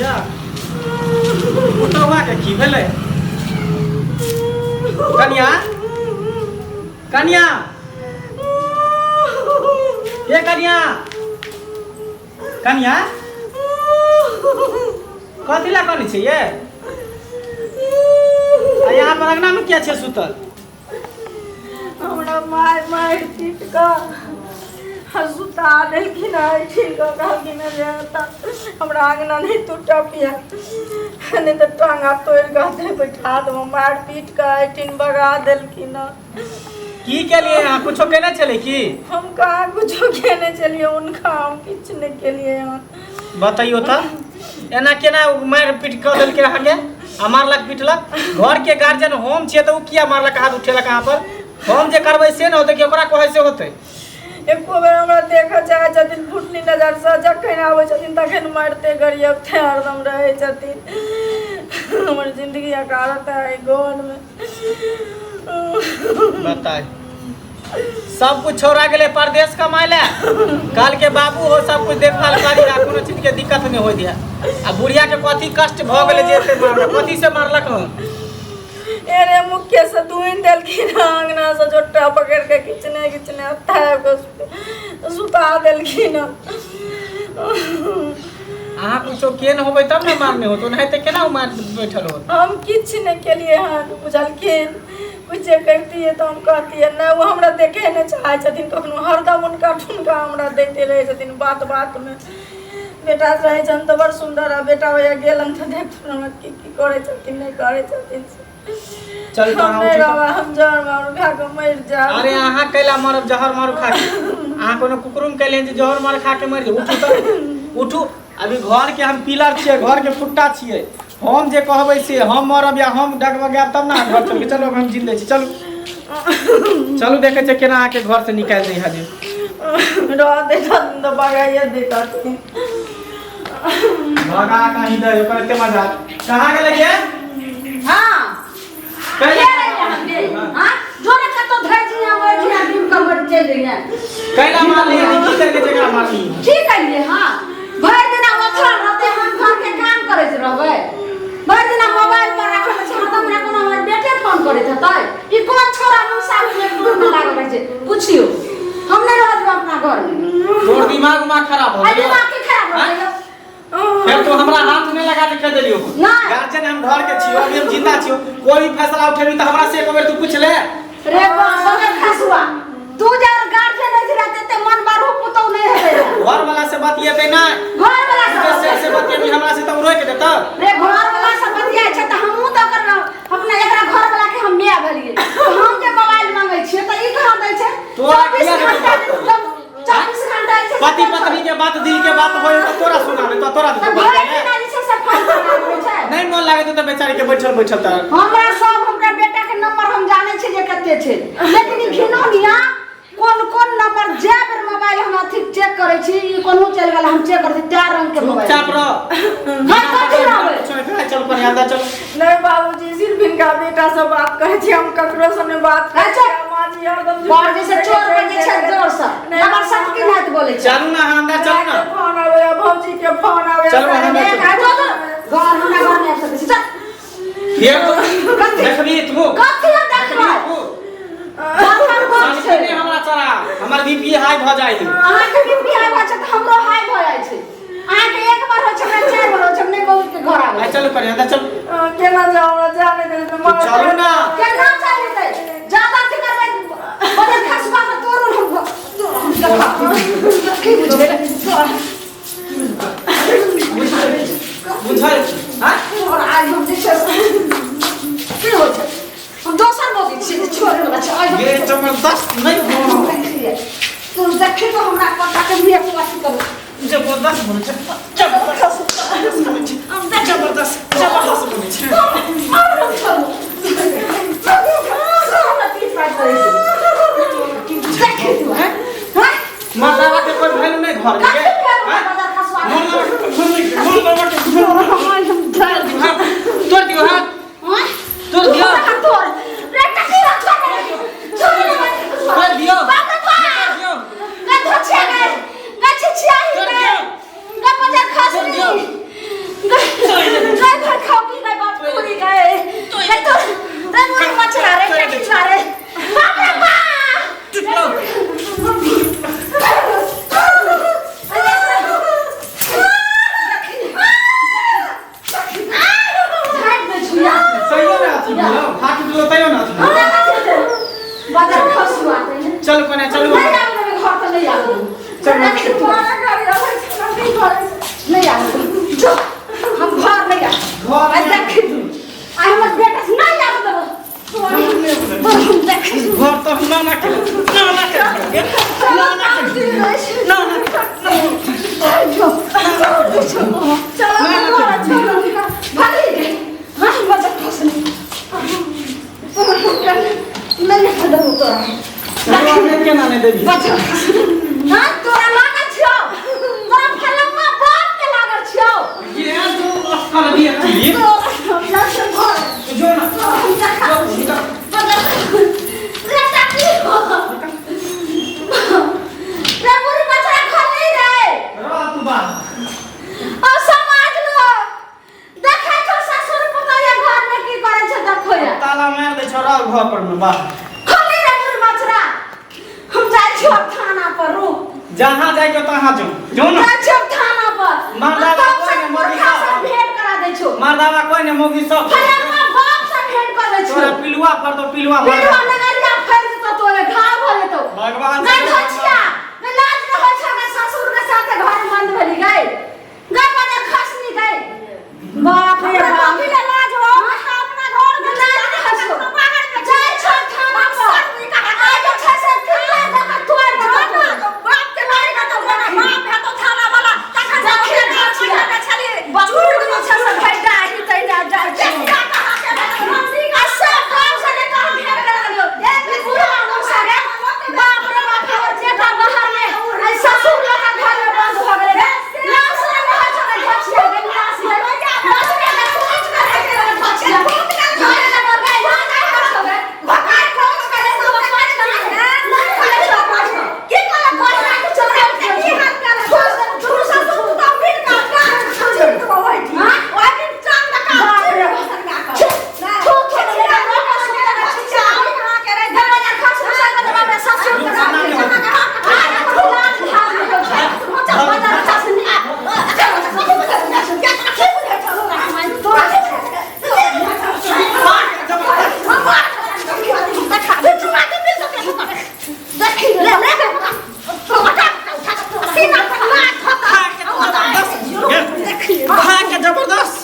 जा पुतौआ के की भेलै कनिया कनिया ये कनिया कनिया कथी ला कनै छै ये आ यहाँ पर अंगना में किया छै सुतल हमरा मारि मारि पीट कऽ आ सुता देलखिन एहिठिन कऽ कहलखिन जे एतऽ हमरा अङ्गना नहि तू टपिया नहि तऽ टाँगा तोड़ि कऽ एतै बैठा देबौ मारि पीट कऽ एहिठिन भगा देलखिन हँ की केलिए अहाँ कुछो केने छलै की हम कहाँ कुछो केने छलियै हुनका हम किछु नहि केलियै हँ बतैयो तऽ एना केना मारि पीट कऽ देलकै अहाँके आ मारलक पीटलक घरके गार्जियन हम छियै तऽ ओ किया मारलक हाथ उठेलक अहाँ पर हम जे करबै से ने होतै कि ओकरा कहै से होतै एको बेर हमरा देखऽ चाहै छथिन फुटनी नजरसँ जखन आबै छथिन तखन मारिते गरियबते हरदम रहै छथिन हमर जिन्दगी अकारत है घरमे बताए सब कुछ छोड़ा गेलै परदेश कमाय ले कहल के बाबू हो सब कुछ देखभाल करी आ कोनो चीज के दिक्कत नहीं होय दिया आ बुढ़िया के कथी कष्ट भ गेलै जे एते मारलक कथी से मारलक हन एने मुख्य से धुइन देलखिन अंगना से झोटा पकड़ के खींचने खींचने हत्था आबि सुता देलखिन अहाँ कुछो केन होबै तब ने मारने होतो नहीं तऽ केना मार बैठल होत हम किछु नहि केलियै हन बुझलखिन किछु जे करितियै तऽ हम कहतियै नहि ओ हमरा देखै नहि चाहै छथिन कखनो हरदम हुनका ठुनका हमरा दैते रहै छथिन बात बातमे बेटा रहै छनि तऽ बड़ सुन्दर आ बेटा होइया गेलन तऽ देखथुन हमरा की की करै छथिन नहि करै छथिन से चल तऽ हम अहाँ नहि उठू तऽ। रहबै हम जहर मारू खा कऽ मरि जायब अरे अहाँ कैला मरब जहर मारू खा के अहाँ कोनो कुकुरुम कैले जे जहर मार खा के मरि जाउ उठू तऽ उठू अभी घर के हम पिलर छियै घर के फुट्टा छियै हम जे कहबै से हम मरब या हम डगमगायब तब ने अहाँ घर चलबै चलू हम जिंदे छी चलू चलू देखै छियै केना अहाँके घर से निकालि दै हाजिर रह देता तऽ बगाइए देता भगा कहीं दे ओकर एते मजा कहाँ गेलै के हाँ कैला हाँ जोरे कतो धर जी हम ओइ जी बीम कमर चल रही है कैला मारली की करके जकरा मारली की करिए हाँ भरि दिना ओथरल रहते हम घर के काम करैत रहबै भरि दिना मोबाइल पर राखल छै हरदम हमरा कोनो हमर बेटे फोन करैत हेतै ई कोन छोरा मुसा में फोन में लागल रहै छै पुछियो हम नहि रहऽ देबै अपना घर में तोर दिमाग उमाग खराब हो आ गेलो दिमाग की खराब हो गेलो फिर तो हमरा हाथ नहीं लगा के कह देलियो नहीं। गार्जियन हम घर के छियो अभी हम जिंदा छियो कोई भी फैसला उठेबी तो हमरा से एक बेर तू पूछ ले रे बगर खसुआ तू जे गार्जियन नहीं रहते ते मन बारू पुतौ नहीं हेतै घर वाला से बतियेबे ना घर वाला से से से बतियेबी हमरा से तो रोक देता रे घर वाला से बतियाइ छै तऽ हमहूँ तऽ ओकर अपना एकरा घर वाला के हम माय भेलियै तऽ हम जे मोबाइल मांगै छियै तऽ ई कहाँ दै छै तोरा चौबीस किया देतौ? घंटा चौबीस घंटा जे छै से पति पत्नी के बात दिल के बात होय तो तोरा सुनाबे तो तोरा तऽ भरि दिना जे छै से फोन पर लागल छै नहीं मन लागे तो बेचारी के बैठल बैठल त हमरा सब हमरा बेटा के नंबर हम जानै छियै जे कते छै लेकिन ई घिनौनिया कोन कोन नंबर जे बेर मोबाइल हम अथी चेक करै छी ई कोनहु चलि गेल हम चेक करै छी तै रंग के मोबाइल चुपचाप रह हम कथी रहबै चल चल चल पर अंदर चल नहीं बाबूजी सिर्फ इनका बेटा से बात करै छी हम ककरो से नहीं बात करै अच्छा। छी माँ जी हरदम बड़ जे छै चोर बजै छै जोर से नहीं, हमर सब की नात बोलै छै चलू ना अहाँ अंदर चलू ना फोन आबै भौजी के फोन आबै चलू, अहाँ ए, का जो तो घर हमरा घर नहि आबि सकै छी चल फिर तो कथी देखबी तू कथी हम देखबै बड़का बात छै नहीं हमरा चढ़ा हमर बीपी हाई भ जाइ है अहाँके बीपी हाई भऽ छै तऽ हमरो हाई भऽ जाइ छै अहाँके एक बार होइ छै हमरा चारि बार होइ छै हम नहि बहुत के घर आबै आ चलू करिया अंदर चलू केना जाउ हमरा जा नहि देलकै तू चलू ना केना चलि जेतै ज्यादा अथी करबै बदल खसबा के तोरू हम हम देखा की बुझबै बुझल हां और आज हम जे छै से की होइ छै हम दोसर बोली छियै जे छोड़े वला छै आइ हम ये जबरदस्त नहीं हो देखिए तू देखी तो हमरा पता के मुँह के अथी करू जबरदस्त बोलै छै जबरदस्त बोलै छै जबरदस्त जबरदस्त बोलै छै मर्दावा के कोई वैल्यू नहीं घर के मर्दावा के कोई वैल्यू नहीं मर्दावा के तोड़ दियो हाथ तोड़ दियो तोड़ दियो खसुआ तैने। चलू कोने चलू। नहीं आबे देबै घर तऽ नहीं आबे देबै। चलू। देखी तू। बड़ा गाड़ी अबै छै, हम की करै छै? नहीं आबे देबै। जो हम घर नहीं आबे। घर आइ नहीं देखी तू। आइ हमर बेटा से नहीं आबे देबै। तोरा हम देखी तू। घर तऽ हम ना ना के ना ना के ना ना के ना ना जो चलो ना, ना, घर छोड़ो। भागी गे। हाँ मदद खसनी। तोरा हम नहीं आबे देबै तोरा। चलू अपने केना नहि देबी? बच्चा हाँ तोरा लागल छियौ, तोरा फलम्मा बाप के लागल छियौ। ये तो अस्कर दिया छी। हम जाइ छियै घर। जो ना। हम देखा जो, निकल। रे चाची रे बुढ़ी बच्चा खली रे। रह तू बाहर। और समाज लोग देखै छौ ससुर पुतोह ये घर में की करै छै देखो ये। ताला मार दै छौ, रह घर पर में बाहर। खली रे बुढ़ी बच्चा, हम जाइ छियौ अब थाना पर, रुक। जहाँ जाइके तहाँ जो जो ना। जाइ छियौ अब थाना पर। मर्दावा तब कोइ से ने मोदी मूर्खा से साहब। भेंट करा दै छौ। मर्दावा कोइ ने मौगी सब। फलम्मा बाप से भेंट कर दै छौ। तोरा पिलुआ पर तो पिलुआ मर। पिलुआ नगरिया फैल जेतौ, तोरे घाव भऽ जेतौ। भगवान नहि से होइ छिया, नहि लाज नहि होइ छौ, नहि ससुर के साथे घर में बंद भेली गई गई बने खसनी गई। बाप रे हमरा बाप। कथी ले लाज हो? हम अपना घर के लाज नहि होइ छौ। जाइ छौ थाना पर। आइ जे छै से किल्ला दऽ कऽ तोड़ि देतौ तोरा। बाप के लाज हेतौ, बाप हेतौ थाना वाला, तखन देखी हम नहि छियै। अपना छलियै। बकुर जे छै से भैटा ही तैना जाइ छै। आ सब गाँव से ने तोहर भेंट करा दियौ। एक बुढ़ा मौसा गे। बाप रे बाप, हमर जेठा बाहर में, आइ ससुर लऽ कऽ घर में बंद भऽ गेलै रे। लाश नहि रहै छौ रे घचिया गे, लाश गे। लाश गे, गे, कोच करै छै रे घचिया। घरे लग गई, लाज नहि होइ छौ गे। भकाइ कोच करै छौ, कोच करै छै। नहि करै छौ कोच। की कहलक घर राखि चोरा के की हाल करै छौ? हाँ? बाप रे बाप। थू थू रे, रोका सुनता घचिया। दरवाजा खस खस के बाप रे ससुर के खा के जबरदस्त।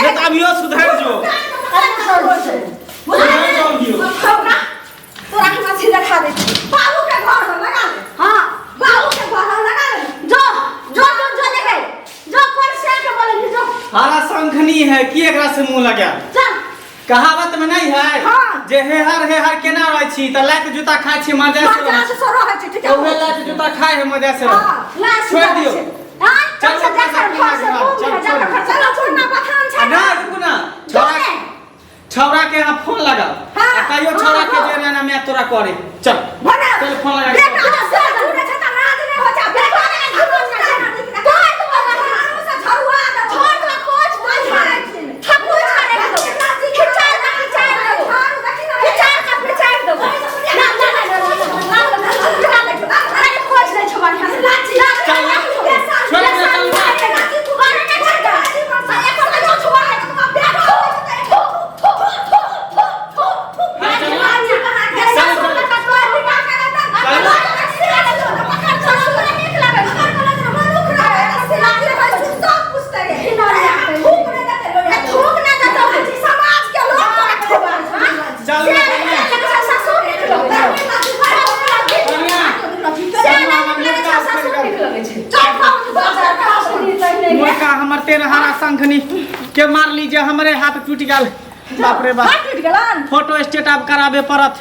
नहीं तो अभियो सुधर जो, सुधर जो अभियो। तोरा हम अथी देखा दै छी। बाबू के घर में लगा ले। हाँ बाबू के घर में लगा ले। जो जो जो जो ले गई जो कौन से के बोले जो। हरा शंखनी है की एकरा से मुंह लगा चल। कहावत में नहीं है हाँ। जे हेहर हेहर केना रहै छी त लात जूता खाइ छी मजा से रहै मजा छी। से रहै छी, ठीक तऽ उहे लात जूता खाइ है मजा से रहै। हाँ। लाश छोड़ि दियौ। हां चल, चल जाकर घर से घूम चल, ले जाकर घर चलो छोड़ना बथान आ छै। ना रुकू ना, छौड़ा ने। छौड़ा के यहाँ फोन लगाओ। हाँ, आ कहियो हाँ, छौड़ा के हाँ। जे ना मैं तोरा करे चल। भना। चल फोन लगा। बेटा से झूठे छै त लाज नहि होइ छै। बेटा के झूठे छै। तोड़ दो झाड़ू से झरुआ दे। छोड़ दो कोच नहीं ठकुर करे दो खिचाड़ का खिचाड़ दो झाड़ू देखी ना। खिचाड़ का खिचाड़ दो ना ना ना ना ना ना ना अरे कोच नहीं छोड़ लाची चल, छोड़ दे, चल। चल मुर्गा हमर तेरे हरा शंखनी के मार लीजिए, हमरे हाथ टूट गेल। बाप रे बाप, फोटो स्टेट अब कराबे पड़त।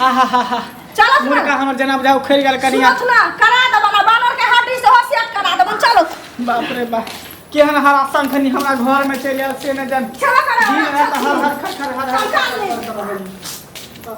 आहा हा हा। चलत ना। मुर्गा हमर जना बुझाउ खैर गेल कनिया। सुनत ना, करा देबो ना, बानर के हड्डी से होशियार करा देबो, चलो। बाप रे बाप, केहन हरा शंखनी हमरा घर में चलि आयल से न जान। चलो करा, दिन रात हर हर खर खर हर हर चल, चल। खर खर।